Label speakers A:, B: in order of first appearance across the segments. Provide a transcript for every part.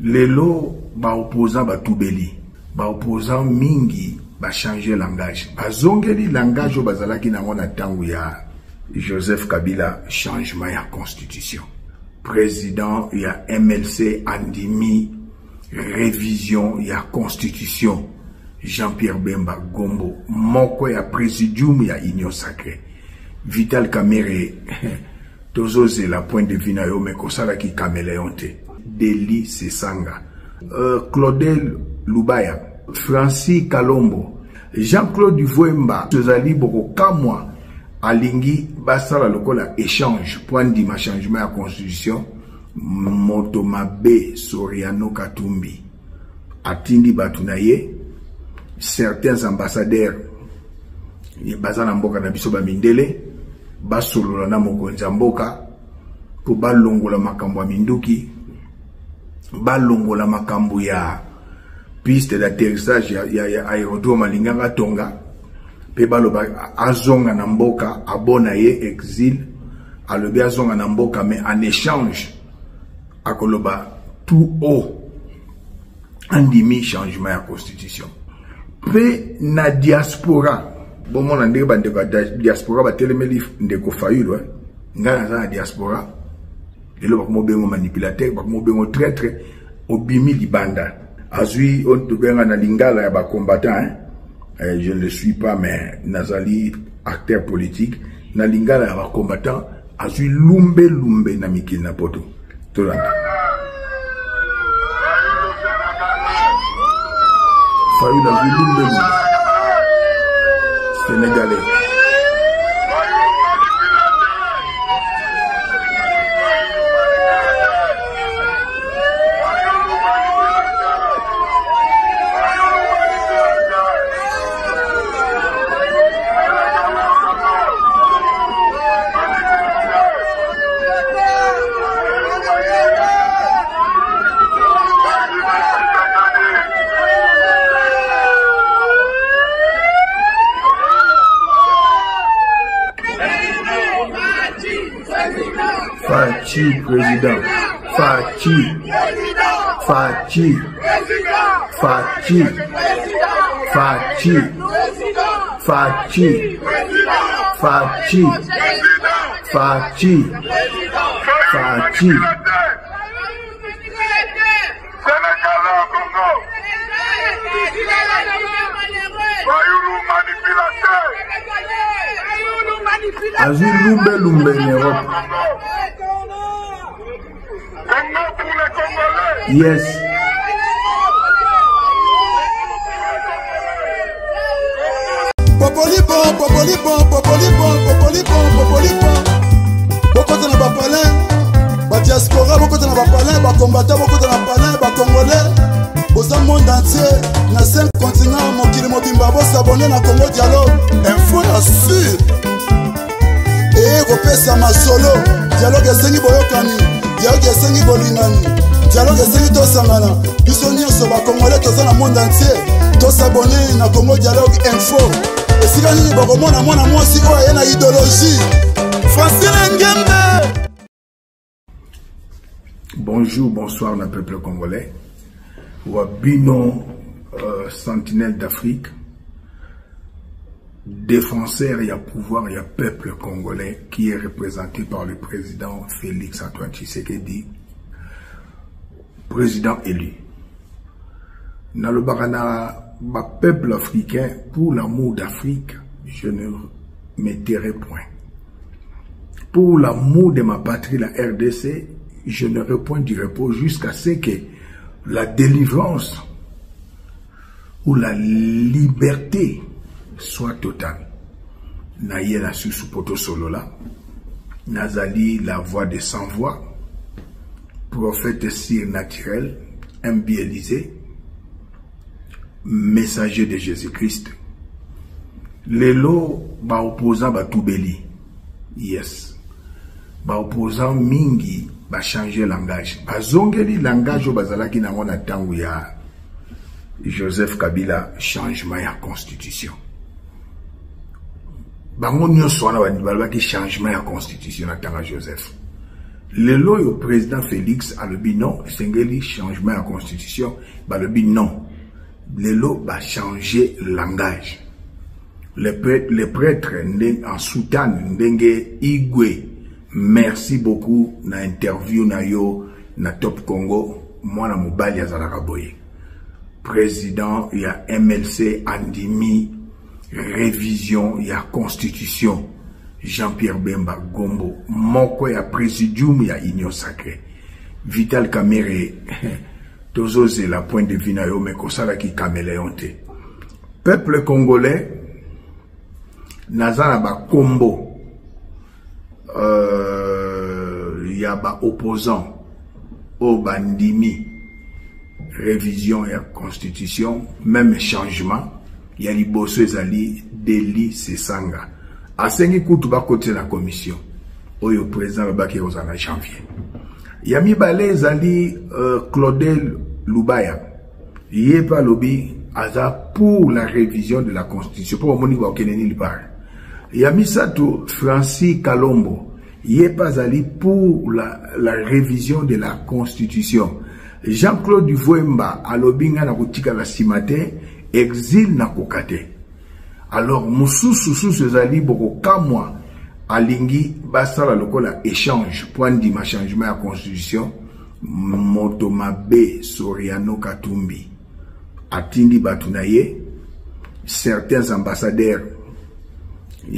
A: Lelo ba opposants batubeli, ba opposants mingi ba changer langage, bazongeli langage oyo bazalaki nango na tango ya Joseph Kabila, changement ya constitution. President ya MLC andimi revision ya constitution. Jean-Pierre Bemba Gombo, moko ya presidium ya Union Sacrée. Vital Kamerhe tozozela point de vue na yo mais kosalaki cameleon te. Delly Sesanga, Claudel Lubaya, Francis Kalombo, Jean-Claude Vuemba, tozali bokokamwa alingi basala lokola échange po andima changement ya constitution. Moto mabe Soriano Katumbi atindi bato na ye, certains ambassadeurs baza na mboka na biso ba mindele basolola na mokonzi ya mboka po balongola makambo ya minduki, balongola makambo ya piste d'atterrissage ya aérodrome alingaka tonga, pe baloba azonga na mboka, abona ye exil, alobi azonga na mboka mais en échange akoloba tout haut andimi changement ya constitution. Pe na diaspora bomona ndenge bandeko ya diaspora batelemeli ndeko Fayulu, ngai naza na diaspora lelo bakomobengo manipulateur, bakomobengo traître, obimi libanda azwi oyo tobenga na lingala ya ba combattant, hein? Je ne le suis pas mais nazali acteur politique na lingala ya ba combattant, azwi lumbe lumbe na mikili na poto. Tolanda Fayulu azwi lumbe lumbe sénégalais. Fatshi président, Fatshi, Fatshi, Fatshi, Fatshi, Fatshi, Fatshi, Fatshi, Fatshi. Azwi lumbe lumbe na Europe.
B: Congo pour les Congolais.
A: Yes.
C: Popolipo, popolipo, popolipo, popolipo, popolipo. Bokota na ba palin, ba diaspora, bokota na ba palin, ba combattant, bokota na palin, ba congolais. Boza monde entier, na 5 continents, mokili mobimba, bosabone na Congo Dialogue. Info ya sûr. Eye kopesa masolo, dialogue esengi boyokani, dialogue esengi bolingani, dialogue esengi tosangana. Biso nyonso ba congolais toza na monde entier, tosabone na Congo Dialogue Info. Esika nini bokomona mwana mwasi oyo aye na idéologie? Francine Ngembe.
A: Bonjour, bonsoir na peuple congolais. Wabino, sentinelle d'Afrique, défenseur et à pouvoir et à peuple congolais qui est représenté par le président Félix Antoine Tshisekedi, président élu. Nalobaka na ba peuple africain, pour l'amour d'Afrique, je ne me tairai point. Pour l'amour de ma patrie, la RDC, je ne point du repos jusqu'à ce que la délivrance ou la liberté soit totale. Naye la susu poto solola, Nazali la voix de sans voix, prophète surnaturel, MB Élysée, messager de Jésus-Christ. Lelo ba opposant ba tubeli. Yes. Ba opposant mingi ba changer langage. Ba zongeli langage oyo bazalaki nango na tango ya Joseph Kabila, changement ya constitution. Bango nyonso wana balobaki changement ya constitution na tango ya Joseph. Lelo oyo président Félix alobi non, esengeli changement ya constitution, balobi non. Lelo ba changer langage. Le prêtre, le prêtre en soutane ndenge Igwe, merci beaucoup na interview na yo na Top Congo, mwana mobali azalaka boye. Président ya MLC andimi révision ya constitution. Jean-Pierre Bemba Gombo moko ya presidium ya Union Sacrée. Vital Kamerhe tozozela point de vue na yo mais kosalaki caméléon te. Peuple congolais naza na bakombo ya ba opposants oyo bandimi révision ya constitution, même changement ya liboso ezali Delly Sesanga. Asengi kutu bakotisa na commission oyo président alobaki ekozala na janvier. Ya mibale ezali Claudel Lubaya, ye mpe alobi aza pour la révision de la constitution mpo bamoni bakokende nini part. Ya misato Francis Kalombo, ye mpe azali pour la révision de la constitution. Jean-Claude Vuemba alobi nga na kotikala nsima te, exil nakoka te. Alors mosusu susu ezali bokokamwa, alingi basala lokola échange po andima changement ya constitution. Moto mabe Soriano Katumbi atindi bato na ye, certains ambassadeurs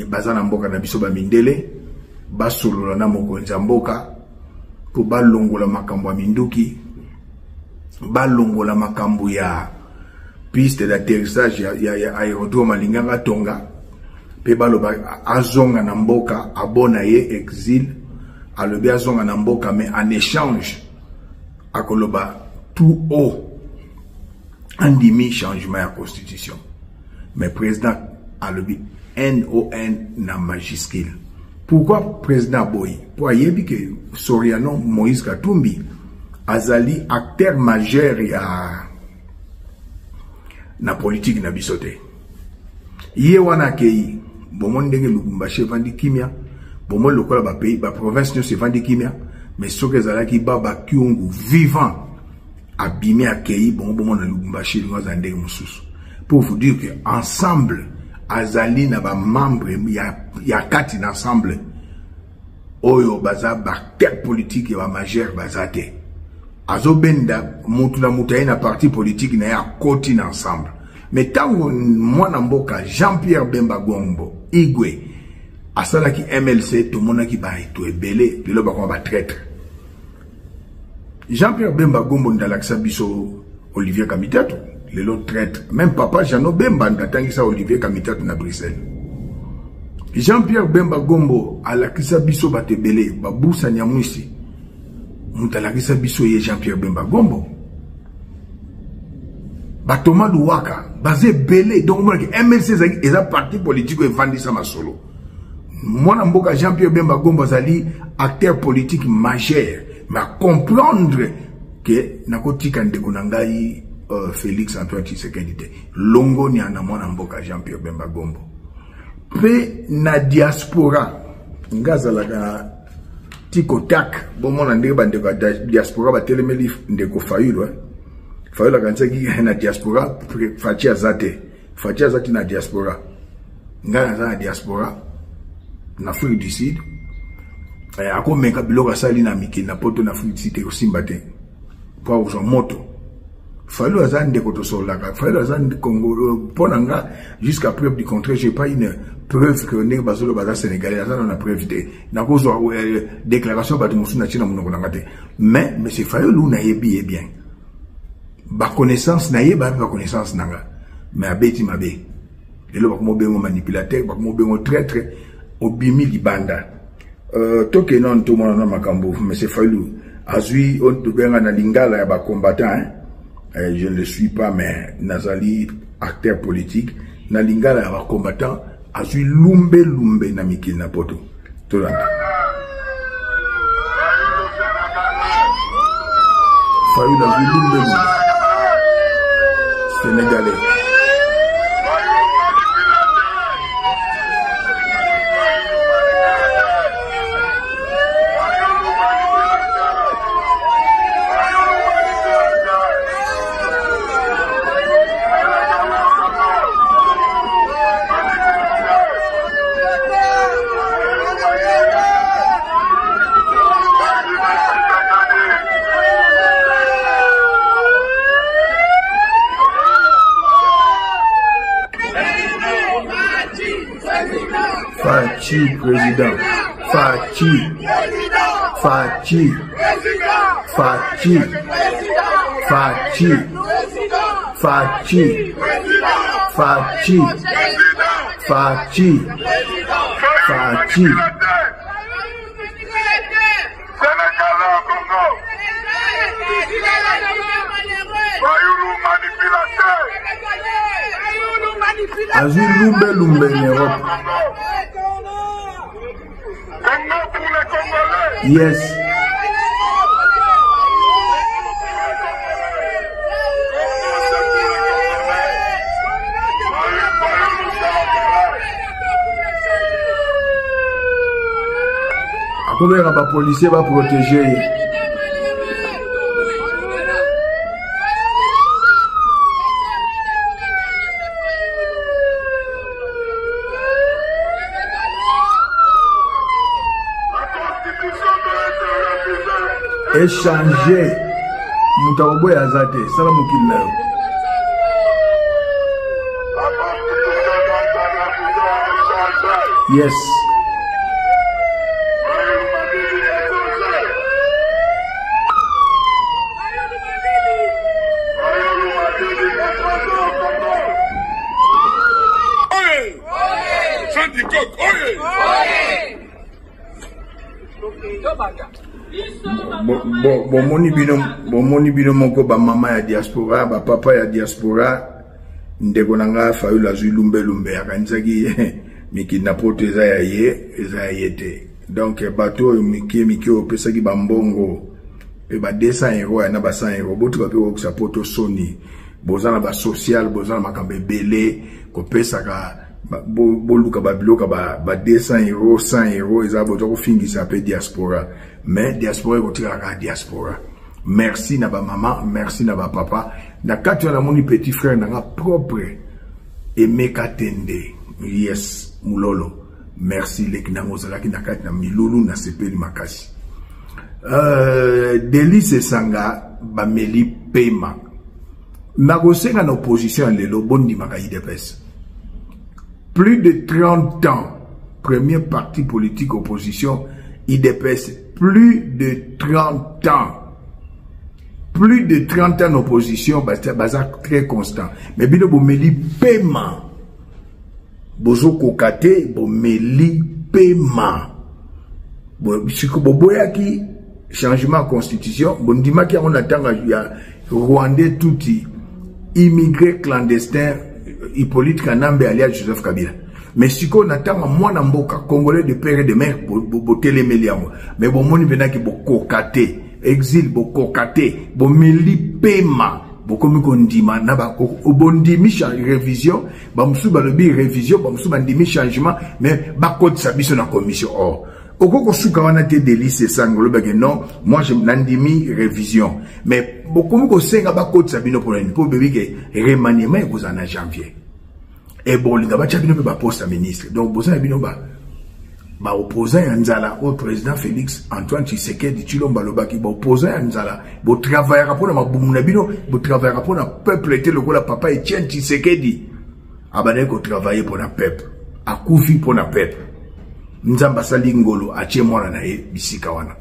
A: baza na mboka na biso bamindele, basolola na mokonzi ya mboka po balongola makambo ya minduki, balongola makambo ya piste d'atterrissage ya aérodrome alingaka tonga, pe baloba azonga na mboka, abona ye exil, alobi azonga na mboka, mais en échange akoloba tout haut andimi changement ya constitution. Mais président alobi NON na majuscule. Pourquoi président aboyi? Po ayebi ke Soriano Moïse Katumbi azali acteur majeur ya na politique na biso te. Ye wana akei, bomoni ndenge Lubumbashi evandi kimia, bomoni lokola ba pays, ba province nyonso evandi kimia, mais soki ezalaki Baba Kyungu vivant abimi akei, bongo bomona Lubumbashi elingo azala ndenge mosusu. Pour vous dire que ensemble azali na ba membre ya kati na ensemble oyo baza ba acteur politique ya ba majeur baza te. Azobenda mutu na mutu aye na parti politique na ye akoti na ensemble. Mais tango mwana mboka Jean-Pierre Bemba Gombo Igwe asalaki MLC, tomonaki ba eto ebele lelo bakoma ba traître. Jean-Pierre Bemba Gombo ndalakisa biso Olivier Kamitatu lelo traître. Même papa Jeannot Bemba ndatangisa Olivier Kamitatu na Bruxelles. Jean-Pierre Bemba Gombo alakisa biso bato ebele babusa Nyamwisi, moto alakisa biso ye Jean-Pierre Bemba Gombo. Ba Thomas Luwaka baza ebele. Donc omonaki MLC ezalaki eza parti politique oyo evandisa masolo. Mwana mboka Jean-Pierre Bemba Gombo azali acteur politique majeur, mais à comprendre que nakotika ndeko na ngai Félix Antoine Tshisekedi te. Longonia na mwana mboka Jean-Pierre Bemba Gombo. Pe na diaspora nga azalaka na tiko tak, bomona ndenge bandeko ya diaspora batelemeli ndeko Fayulu, eh? Fayulu akanisaki na diaspora Fatshi aza te. Fatshi aza ti na diaspora. Nga naza na diaspora na Afrique du Sud. Akomeka biloko asali na mikili na poto na Afrique du Sud ekosimba te. Po akozwa moto. Fayulu aza ndeko tosololaka. Fayulu aza Congo mpo na nga jusqu'à preuve du contraire, j'ai pas une preuve que ndenge bazolo baza sénégalais, aza na preuve te. Nakozwa déclaration bato mosusu na tina monoko na nga te. Mais monsieur Fayulu nayebi ye bien. Ba connaissance na ye, ba ba connaissance na nga. Mais abeti mabe. Lelo bakomo bengo manipulateur, bakomo bengo traître, obimi libanda. Toke non to mona na makambo monsieur Fayulu azui on tobenga na lingala ya ba combattant, hein? Je ne le suis pas, mais nazali acteur politique na lingala ya ba combattant azui lumbe lumbe na mikili na poto. Tolanda. Fayulu azui lumbe lumbe sénégalais. Fatshi président. Fatshi. Fatshi. Fatshi. Fatshi. Fatshi. Fatshi. Fatshi. Fatshi. Azwi lumbe lumbe na Europe. Yes. Akobenga ba policier ba protéger ye. Échanger moto akoboya aza te sala mokili na yo. Yes. Bomoni bino, bomoni bino moko bamama ya diaspora, bapapa ya diaspora. Ndeko na ngai Fayulu azwi lumbelumbe, akanisaki mikili na poto eza ya ye, eza ya ye te. Donc bato oyo mike mike oyo opesaki bambongo mpe ba 200 euro ya na ba 100 euro, botika mpe kokokisa poto soni. Boza na ba social, boza na makambo ebele kopesaka, boluka ba biloko ba 200 euro, 100 euro, eza boza kofingisa mpe diaspora. Mais diaspora ekotikala kaka diaspora. Merci na ba mama, merci na ba papa. Na kati wana namoni petit frère nanga propre Emeka Tende. Yes, Mulolo. Merci leki nanga ozalaki na kati na milulu na sepeli makasi. Delice Sanga bameli pema. Nakosenga na opposition ya lelo bondimaka UDPS. Plus de 30 ans, premier parti politique opposition UDPS, plus de 30 ans. Plus de 30 ans d'opposition, baza très constant. Mais bino bomeli pema. Bozo kokate, bomeli pema. Siko boboyaki changement ya constitution, bondimaki yango na tanga ya Rwandais Tutsi, immigré clandestin Hippolyte Kanambe alias Joseph Kabila. Mais siko na tanga mwana mboka congolais de père et de mère botelemeli yango. Mais bomoni penaki bokokate, exil bokokate, bomeli pema, bokomi kondima na ba bondimi révision, ba musu balobi révision, ba musu bandimi changement, mais bakotisa biso na commission. Or okoki kosuka wana te Delice Esanga olobaki non, moi je nandimi révision, mais bokomi kosenga bakotisa bino mpona nini? Mpo boyebi ke remaniement ekozala na janvier. E bolinga batya bino mpe baposte ya ministre. Donc boza na bino ba opposant ya nzala oyo président Félix Antoine Tshisekedi Tshilombo alobaki, ba opposant ya nzala, botravaillaka mpona mabumu na bino, botravaillaka mpona peuple te lokola papa Etienne Tshisekedi abandaki kotravailler mpona peuple, akufi mpona peuple. Nzambe asali ngolo atie mwana na ye bisika wana.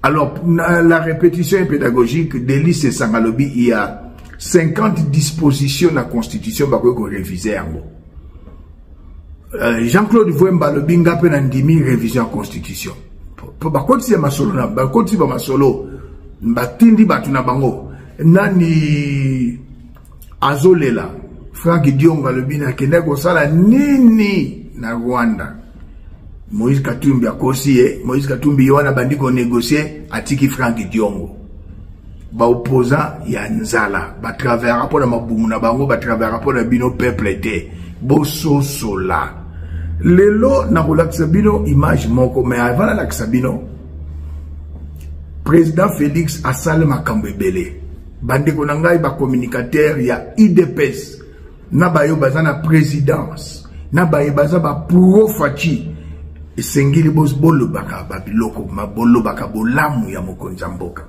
A: Alors la répétition est pédagogique. Delice Esanga alobi il y a 50 dispositions na constitution bakoki ko réviser yango. Jean-Claude Vuemba alobi nga pe na ndimi révision ya constitution. Po bakotisi ya masolo na bakotisi ba masolo batindi bato na bango. Nani azolela Frank Diongo alobi nakendaki kosala nini na Rwanda. Moïse Katumbi akosi ye, Moïse Katumbi ye wana bandi ko négocier atiki Frank Diongo. Ba opposant ya nzala ba travaillera mpo na mabumu na bango, ba travaillera mpo na bino peuple te. Bososola. Lelo nakolakisa bino image moko, mais avant nalakisa bino, président Félix asali makambo ebele. Bandeko na ngai ba communicateur ya UDPS na bayo baza na présidence na baye baza ba pro Fatshi, esengeli bolobaka ba biloko, bolobaka bolamu ya mokonzi ya mboka.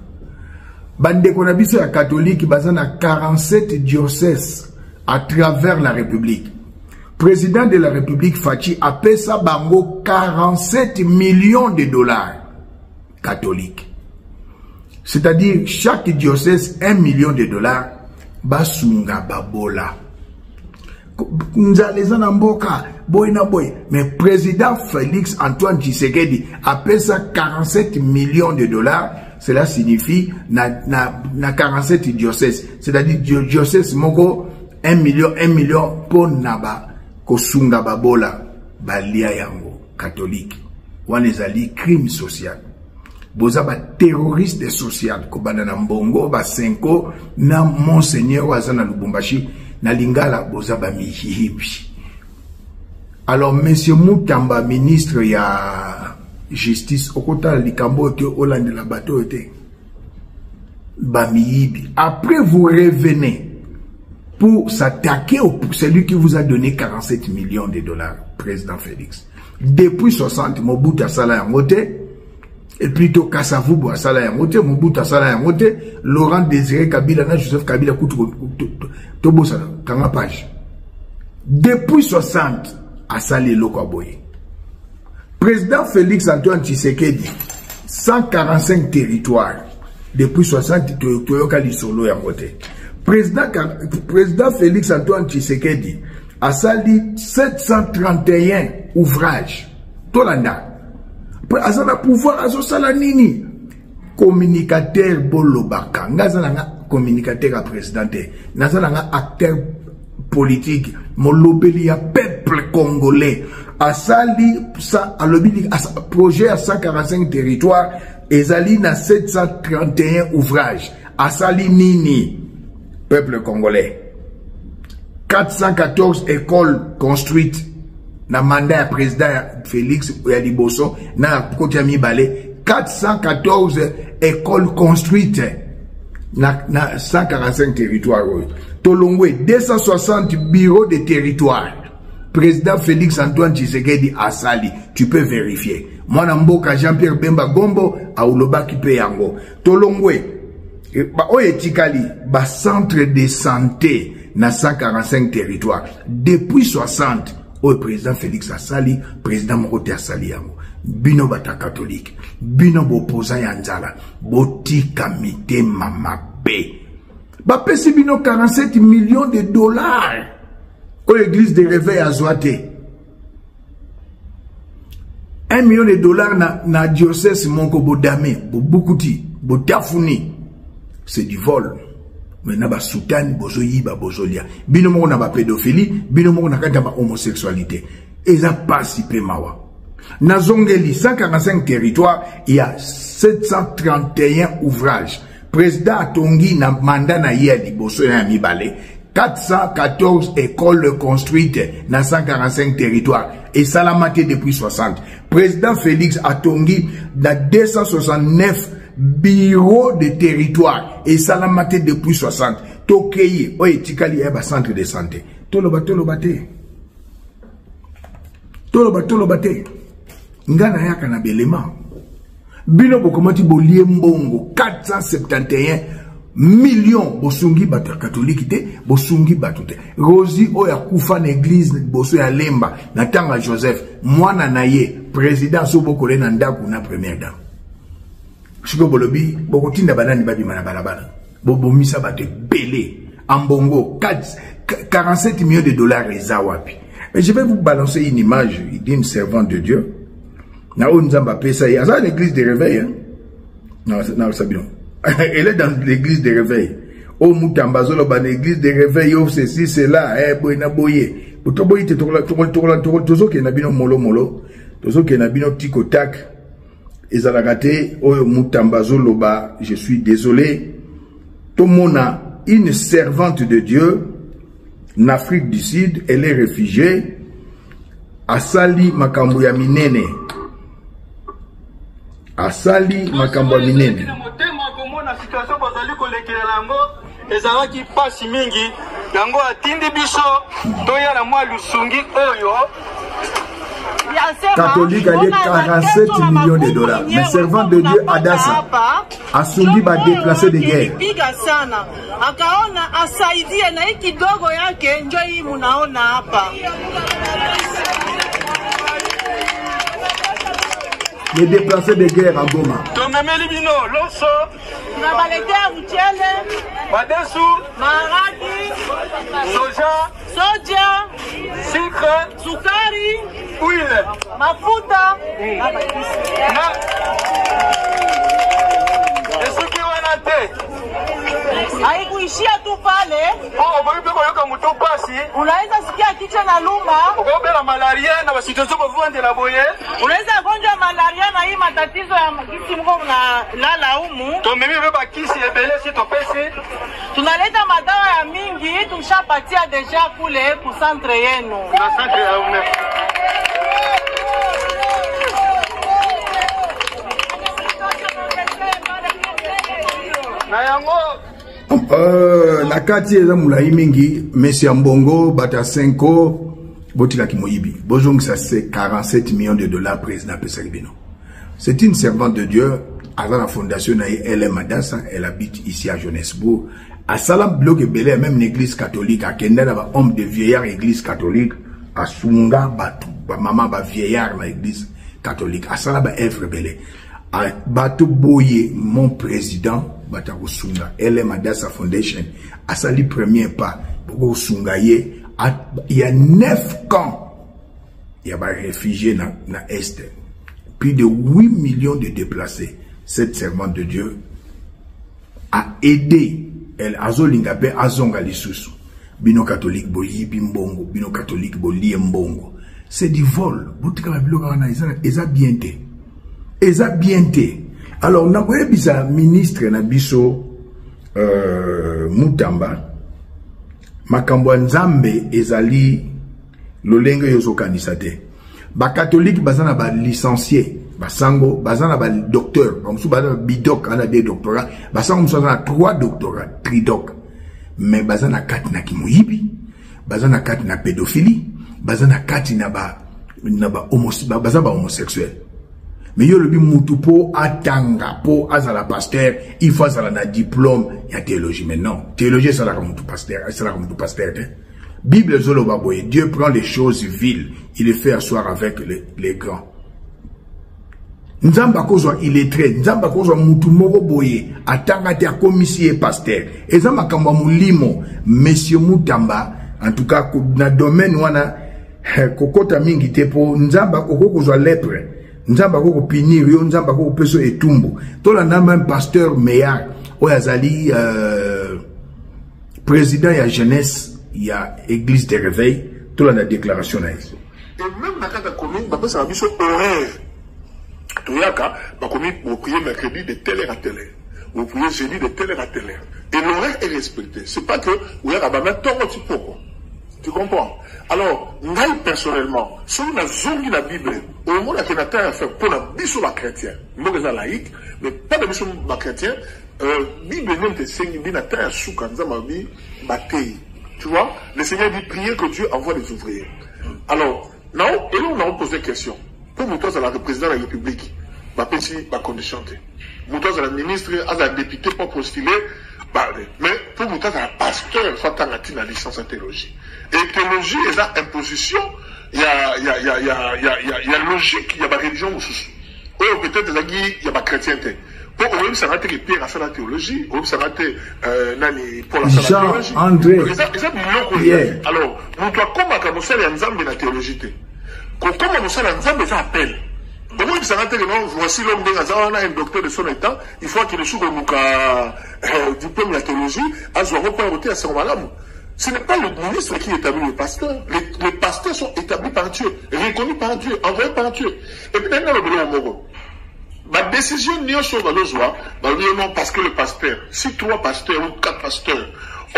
A: Bandeko na biso ya catholique baza na 47 diocèses à travers la République. Président de la République Fatshi apesa bango 47 millions de dollars catholiques. C'est-à-dire chaque diocèse 1 million de dollars basunga babola. Nzala eza na mboka boye na boye, mais président Félix Antoine Tshisekedi apesa 47 millions de dollars. Cela signifie na 47 diocèses, c'est-à-dire diocèse moko 1 million, 1 million mpo na ba kosunga babola balia yango catholique. Wana ezali crime social. Boza ba terroriste social kobanda na mbongo ba senko na monseigneur oyo aza na Lubumbashi na Lingala, boza ba miyibi. Alors monsieur Mutamba, ministre ya justice, okotala likambo oyo te, olandela bato oyo te, ba miyibi. Après vous revenez pour s'attaquer au celui qui vous a donné 47 millions de dollars, président Félix. Depuis 60, Mobutu asala yango te, et plutôt Kasavubu asala yango te, Mobutu asala yango te, Laurent Désiré Kabila na Joseph Kabila kutu tobosana, kanga page. Depuis 60, asali eloko ya boye. Président Félix Antoine Tshisekedi, 145 territoires. Depuis 60, toyoka lisolo yango te. Président Félix Antoine Tshisekedi asali 731 ouvrages. Tolanda. Aza na pouvoir, azosala nini? Communicateur bolobaka. Nga aza nanga communicateur ya président te. Naza nanga acteur politique, molobeli ya peuple congolais. Asali sa alobi projet ya 145 territoires ezali na 731 ouvrages. Asali nini? Peuple congolais. 414 écoles construites na mandat ya président ya Félix ya liboso na koti ya mibale. 414 écoles construites na 145 territoires oyo. Tolongwe 260 bureaux de territoire. Président Félix Antoine Tshisekedi asali, tu peux vérifier. Mwana mboka Jean-Pierre Bemba Gombo aulobaki pe yango. Tolongwe ba oyo etikali ba centre de santé na 145 territoires depuis 60 oyo président Félix asali, président moko te asali yango. Bino bata catholique, bino bopoza ya nzala, botika mitema mabe. Bapesi bino 47 millions de dollars oyo église de réveil azwa te. 1 million de dollars na diocèse moko bodame, bobukuti, botafuni, c'est du vol. Maintenant ba soutane bozoyiba bozolia. Bino moko na ba pédophilie, bino moko na kati ya ba homosexualité. Eza pasi pe mawa. Na zongeli 145 territoires, il y a 731 ouvrages. Président atongi na mandat na ye ya liboso ya mibale, 414 écoles construites na 145 territoires et salamate depuis 60. Président Félix atongi na 269 bureaux de territoire et salamate depuis 60. Tokei oyo etikali ya ba centre de santé. Toloba toloba te. Toloba toloba te. Nga na yaka na belema. Bino bokomati bolie mbongo 471 millions bosungi bato ya catholique te, bosungi bato te. Rosie oyo akufa na église liboso ya Lemba na tanga Joseph, mwana na ye président so bokole na ndako na première dame. Sikoyo bolobi bokotinda banani babima na balabala, bobomisa bato ebele. Ambongo 47 millions de dollars eza wapi? Mais je vais vous balancer une image d'une servante de Dieu. Na oyo Nzambe apesa ye, aza na église de réveil, hein? Na, na sabino. Elle est dans l'église de réveil. O Mutamba azoloba na église de réveil, oh, ceci, cela, eh, boye na boye. Botoboyi te, tokola, tokola, tokola, tokola, tozokende na bino molo molo, tozokende na bino tiko tak. Ezalaka te oyo Mutamba azoloba, je suis désolé. Tomona une servante de Dieu en Afrique du Sud, elle est réfugiée. Asali makambo ya minene. Asali makambo ya minene.
D: Motema komona situation bazali kolekela yango ezalaki pasi mingi, yango atindi biso toya na mwa lusungi oyo.
A: Catholique alie 47 millions de dollars. Mais servant de Dieu Adassa asungi ba déplacé de guerre.
E: Piga sana akaona asaidie na hii kidogo yake njo hii munaona hapa.
A: Les déplacés de guerre à Goma.
D: Tomemeli bino loso
E: tunabaletea mchele,
D: madesu,
E: maharagi,
D: soja,
E: soja,
D: sucre,
E: sukari,
D: huile,
E: mafuta
D: na esuki wana te.
E: Haikuishia tu pale.
D: Po okoki mpe koyoka motu pasi,
E: unaweza sikia kichwa na luma,
D: okobela malaria na basituation bovandela boye,
E: unaweza gonjwa malaria na hii matatizo ya kisi mko mnalala humu.
D: Tomemi mpe bakisi ebele si topesi,
E: tunaleta madawa ya mingi tushapatia deja kule ku centre yenu
D: na centre ya ume. Na yango
A: Na kati eza molai mingi mesi ya mbongo bato ya 5 botikaki moyibi bozongisa 47 millions de dollars président apesaki bino. C'est une servante de Dieu aza na fondation na ye LM Adassa, elle habite ici à Johannesburg. Asala biloko ebele même na église catholique, akenda na ba homme de vieillard église catholique, asunga bato ba mama ba vieillard na église catholique, asala ba œuvre ebele. Bato boye mon président bato akosunga LM Adassa Foundation asali premier pas bokosunga ye. Il y a 9 camps il y a ba réfugiés na est, plus de 8 millions de déplacés. Cette servante de Dieu a aidé elle azolinga pe azonga lisusu. Bino catholique boyibi mbongo, bino catholique bolie mbongo, c'est du vol. Botika ba biloko wana eza bien te, eza bien te. Alors nakoyebisa ministre na biso Mutamba, makambo ya Nzambe ezali lolenge oyo ozokanisa te. Ba catholique baza na ba licencié, basango baza na ba docteur, ba mosusu baza na bidoc, ana deux doctorats, basango mosusu baza na 3 doctorats, tridoc. Mais baza na kati na kimoyibi, baza na kati na pédophilie, baza na kati na ba, na ba homo, ba, baza ba homosexuel. Mais yo lobi mutu po atanga po azala pasteur, il faut azala na diplôme ya théologie. Mais non, théologie ezalaka mutu pasteur, ezalaka mutu pasteur te. Bible ezoloba boye, Dieu prend les choses viles, il les fait asseoir avec les grands. Nzambe akozwa illettré, Nzambe akozwa mutu moko boye, atanga te akomisi ye pasteur. Eza makambo ya molimo, monsieur Mutamba, en tout cas na domaine wana kokota mingi te po Nzambe akoki kozwa lèpre, Nzambe akoki kopinir yo, Nzambe akoki kopesa yo etumbu. Tolanda même pasteur Meillard oyo azali président ya jeunesse ya église de réveil, tolanda déclaration na ye.
B: Et même na kati ya commune, bapesaka biso horaire. Toyaka, bakomi boprier mercredi de telle heure à telle heure, boprier jeudi de telle heure à telle heure. Et l'horaire est respecté. C'est pas que oyaka banda ntongo ti pokwa. Tu comprends? Alors, ngai personnellement, soki nazongi na Bible, omonaka na temps ya faire mpona biso ba chrétien, mboka eza laïque, mais pas na biso ba chrétien, Bible nde moto esengi mbi na temps ya suka Nzambe alobi batei. Tu vois, le Seigneur dit priez que Dieu envoie des ouvriers. Alors, nao eloko nao poser question pour moto azala président de la République, bapesi ba condition te. Moto azala ministre, azala député pour postuler, ba, mais pour moto azala pasteur, faut atanga tina licence en théologie. Et théologie eza imposition, ya ya ya ya ya ya ya logique ya ba religion mosusu. Oyo peut-être ezalaki ya ba chrétien te. Po oyebisaka te que Pierre asala théologie, oyebisaka te nani Paul asala
A: Jean
B: théologie.
A: André
B: Donc, eza biloko
A: Pierre.
B: ezali. Alors, moto akomaka mosali ya Nzambe na théologie te. Kokoma mosali ya Nzambe eza appel. Okoyebisaka te que non, voici l'homme ndenge aza wana, un docteur de son état, il faut akende soki koluka diplôme ya théologie, azwa yango mpo ya koteya sango malamu. Ce n'est pas le ministre qui établit le pasteur. Les pasteurs sont établis par Dieu, reconnus par Dieu, envoyés par Dieu. Et puis, dans le biloko moko, ba décision nyonso balozwa, balobi non parce que le pasteur, si 3 pasteurs ou 4 pasteurs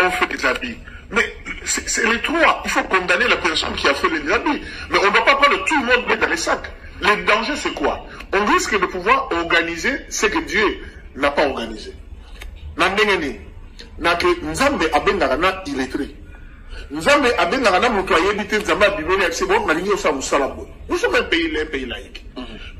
B: ont fait des habits, mais c'est les 3, il faut condamner la personne qui a fait les habits. Mais on ne doit pas prendre tout le monde mettre dans les sacs. Le danger, c'est quoi? On risque de pouvoir organiser ce que Dieu n'a pas organisé. Na ndenge nini? Na ke Nzambe abengaka na illettré. Nzambe abengaka na moto ayebi te, Nzambe abimeli ayebisi bon, nalingi osala mosala boye. Nous sommes un pays laïque.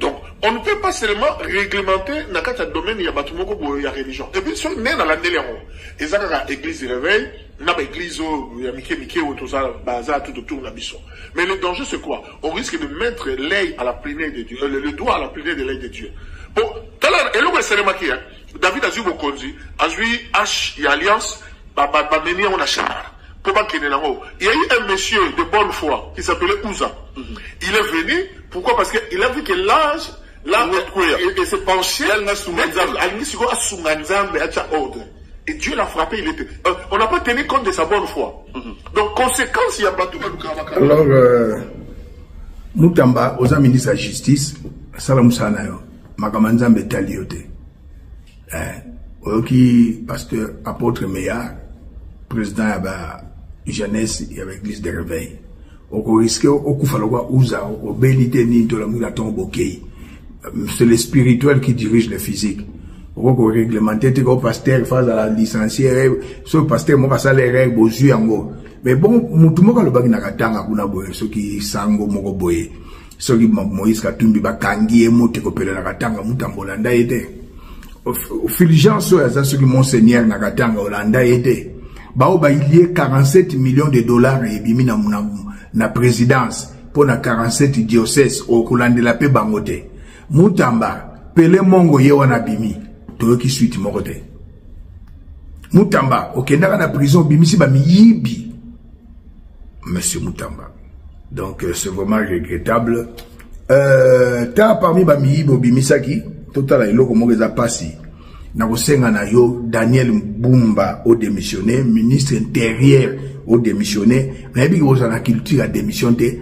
B: Donc, on ne peut pas seulement réglementer na kati ya domaine ya bato moko boye ya religion. Et puis, soki nde nalandeli yango, eza kaka église de réveil, na ba église oyo ya mike mike oyo toza baza tout autour na biso. Mais le danger c'est quoi? On risque de mettre l'œil à la prunelle de Dieu, le doigt à la prunelle de l'œil de Dieu. Bon, tala eloko esalemaki hein. David azwi bokonzi, azwi hache ya alliance, bamemi yango na char mpo bakende nango. Il y a eu un monsieur de bonne foi qui s'appelait Uza. Il est venu, pourquoi? Parce qu'il a vu que l'âge là et s'est penché, alingi sikoyo asunga Nzambe atia ordre. Et Dieu l'a frappé, il était. On n'a pas tenu compte de sa bonne foi. Donc, conséquence, il y a bateau.
A: Alors, Mutamba, oza ministre ya justice, sala mosala na yo. Makambo ya Nzambe etali yo te. Oyoki pasteur apôtre Meillard, président ya ba jeunesse ya ba église de réveil. Okoriske okufa lokwa uza, obeli te nini to lamuki na ntongo bokei. C'est le spirituel qui dirige le physique. Okoki koréglementer te ko pasteur fa azala licencié, soki pasteur moko asala erreur bozwi yango. Mais bon, mutu moko alobaki na Katanga kuna boye, soki sango moko boye, soki Moïse Katumbi bakangi ye moto ekopela na Katanga, Mutamba olanda ye te. Fulgence oyo aza soki monseigneur na Katanga olanda ye te. Bao bailie 47 millions de dollars ebimi na présidence mpo na 47 diocèse, okolandela mpe bango te. Mutamba Pele Mongo ye wana abimi, toyoki suite moko te. Mutamba okendaka na prison obimisi ba miyibi, monsieur Mutamba. Donc c'est vraiment regrettable. Ta parmi ba miyibi obimisaki, totala eloko moko eza pasi. Na kosenga na yo Daniel Bumba o démissionné, ministre intérieur o démissionné. Nayebi ki kozala na culture ya démission te.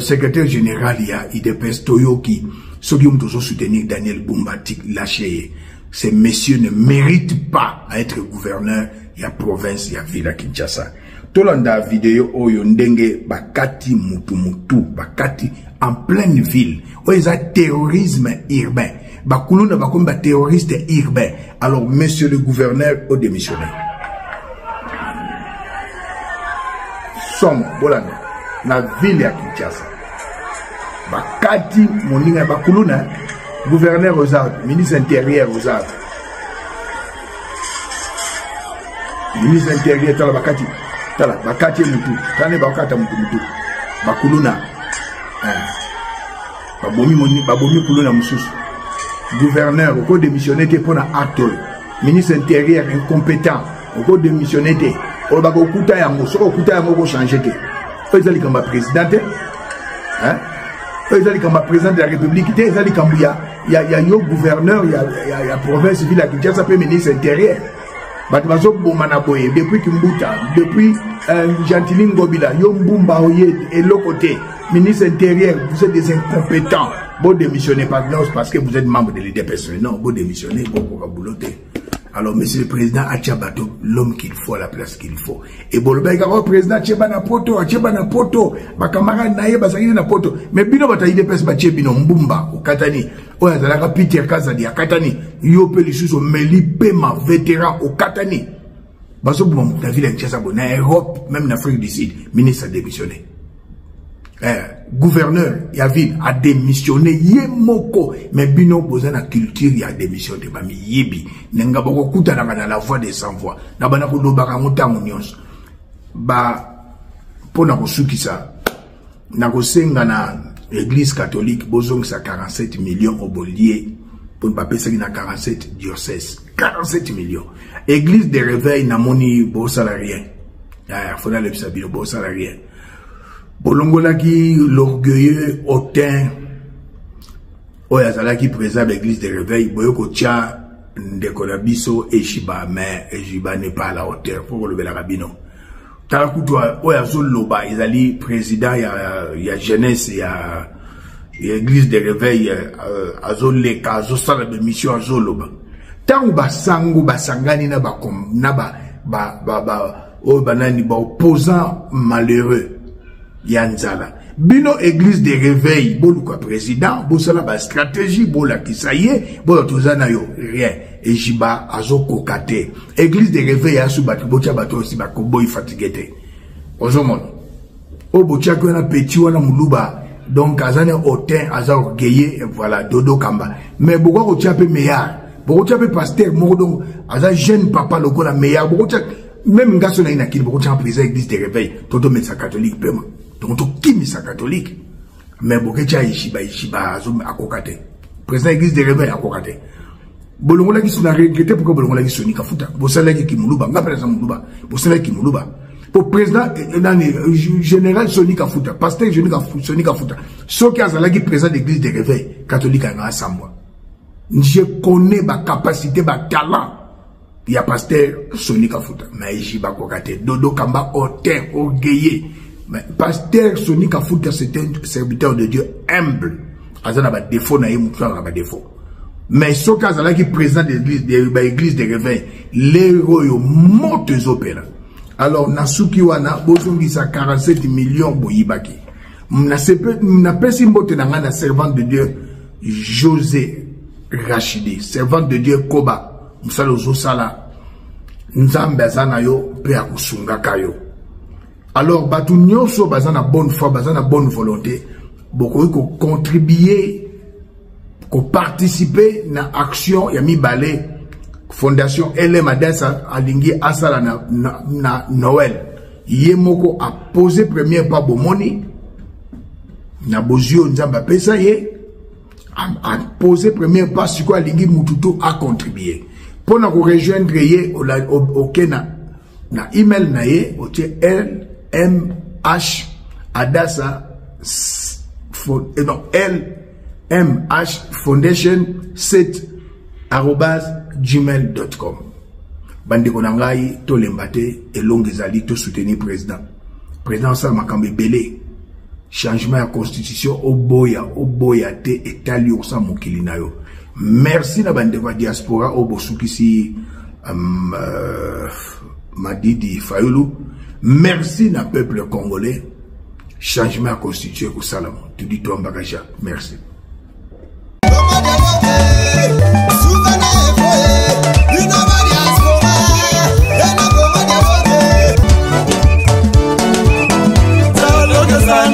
A: Secrétaire général ya UDPS toyoki soki yo moto ozo soutenir Daniel Bumba, tik lâché ye. Ces messieurs ne méritent pas à être gouverneur ya province ya ville ya Kinshasa. Tolanda video oyo ndenge bakati mutu mutu, bakati en pleine ville. Oyo eza terrorisme urbain. Bakuluna bakomi ba terroriste urbain. Alors monsieur le gouverneur o démissionné. Somo bolanda na ville ya Kinshasa. Bakati moninga bakuluna, gouverneur oza, ministre intérieur oza. Ministre intérieur tala bakati, tala bakati mutu, tala ne bakata mutu mutu. Bakuluna. Babomi moni, babomi kuluna mususu. Gouverneur oko démissionner te pona acte oyo. Ministre intérieur incompétent oko démissionner te. Oyo bakokuta yango, soki okuta yango oko changer te. Oyo eza likambo ya président te. Hein? Oyo eza likambo ya président de la République te, eza likambo ya yo gouverneur ya province ville ya Kinshasa pe ministre intérieur. Bato bazoboma na boye depuis Kimbuta, depuis Gentiny Ngobila, yo Mbumba oye eloko te. Ministre intérieur, vous êtes des incompétents. Bon démissionnez pas, non, parce que vous êtes membre de l'UDPS. Non, bon démissionnez, bon pour boulotter. Alors, monsieur le président, atia bato, l'homme qu'il faut à la place qu'il faut. Et bolobeka, oh, président, atia na poto, atia na poto, ba camarade na ye, ba na poto. Mais bino bata UDPS, ba tie bino Mbumba, okatani. Oyo azalaka Peter Kazadi, akatani. Yo pe lisusu meli pema vétéran okatani. Bazo boma moto na ville ya Kinshasa boye, na Europe, même na Afrique du Sud, ministre a démissionné. Gouverneur ya ville a démissionné ye moko, mais bino boza na culture ya démission te, ba miyibi. Nenga boko kutanaka na la voix des sans voix. Na bana kolobaka yango ntango nyonso. Ba mpona kosukisa na kosenga na église catholique bozongisa 47 millions obolie mpo bapesaki na 47 diocèse 47 millions. Église de réveil namoni bosala rien. Faut nalebisa bino bosala rien. Bolongolaki l'orgueilleux hautain oyo azalaki président de l'église de réveil, boye kotia ndeko na biso Eshiba, mais Eshiba n'est pas à la hauteur. Faut kolobelaka bino. Tala kutu oyo azoloba ezali président ya jeunesse ya église de réveil, azoleka azosala bémission azoloba. Ntango basango basangani na ba na ba, ba, ba, ba oyo banani ba opposant malheureux ya nzala. Bino église de réveil boluka président, bosala ba stratégie, bolakisa ye, boyo toza na yo rien. Ejiba azokoka te. Église de réveil asu bato botia bato aussi bakoboyi fatigué te. Ozomona oyo botiaki wana petit wana moluba, donc aza ne hautain, aza orgueilleux, voilà, Dodo Kamba. Mais bokoka kotia mpe meilleur, bokotia mpe pasteur moko, donc aza jeune papa lokola meilleur, bokotia même ngaso na ye na kili, bokotia président église de réveil, to tometisa catholique pema, donc tokimisa catholique. Mais boketia Ishiba, Ishiba akoka te, président église de réveil akoka te. Bolongolaki na regrete pourquoi bolongolaki Soni Kafuta, bosalaki kimuluba, nga mpe naza moluba, bosalaki kimuluba po président nani, général Soni Kafuta, pasteur Soni Kafuta, soki azalaki président d'église de réveil catholique, anga asambwa. Je connais bacapacité, batalent ya pasteur Soni Kafuta, mais Ejiba akoka te. Dodo Kamba, hautain, orgueilleux. Mais pasteur Soni Kafuta, c'est un serviteur de Dieu humble, aza na badéfaut na ye, motu aza na badéfaut, mais soki azalaki président d'église, baéglise de réveil, lero oyo moto ezopela. Alors nasuki wana, bozongisa 47 millions boyibaki. Napesi mbote na ngai na servante de Dieu José Rachidi. Servante de Dieu, koba mosala ozosala, Nzambe aza na yo mpe akosungaka yo. Alors bato nyonso baza na bonne foi, baza na bonne volonté, bokoki kocontribuer, koparticiper na action ya mibale fondation LM Adasa alingi asala na Noël. Ye moko apose premier pas, bomoni na bozwi oyo Nzambe apesa ye, apose premier pas. Sikoyo alingi mutu to acontribuer mpo na korejoindre ye. Oke na email na ye, otie lmh adasa, non, lmh foundation 7@gmail.com. Bandeko na ngai, tolemba te, elongo ezali. Tosoutenir président. Président asala makambo ebele, changement ya constitution, oboya oboya te, etali osala mokili na yo. Merci na bandeko ya diaspora oyo bosukisi Madidi Fayulu. Merci na peuple congolais. Changement ya constitution ekosalama. Tudi twambakaja, merci.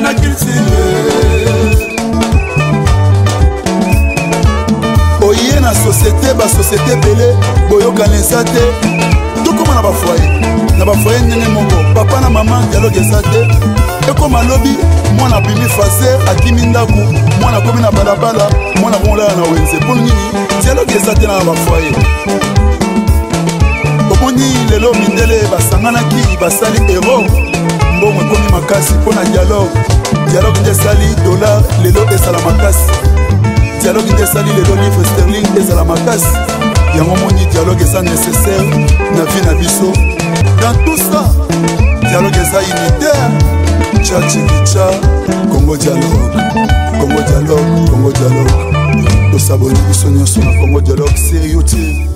C: Na culture oye na société, basociété ebele boyokana eza te. Tokóma na bafoyer, na bafoyer ndenge moko, papa na mama, dialogue eza te. Ekóma lobi mwana abimi fase, akimi ndako, mwana akomi na balabala, mwana komolala na wenze. Mpo nini dialogue eza te na bafoyer? Omoni lelo mindele basanganaki, basali euro, mbongo ekomi makasi mpo na dialogue. Dialogue nde esali dollar lelo ezala makasi, dialogue nde esali lelo livre sterling ezala makasi. Yango moni dialogue eza nécessaire na vie na biso. Dans tout ça, dialogue eza unitaire. Cha chikicha, Congo dialogue, Congo dialogue, Congo dialogue. Tosaboni biso nyonso na Congo dialogue sur YouTube.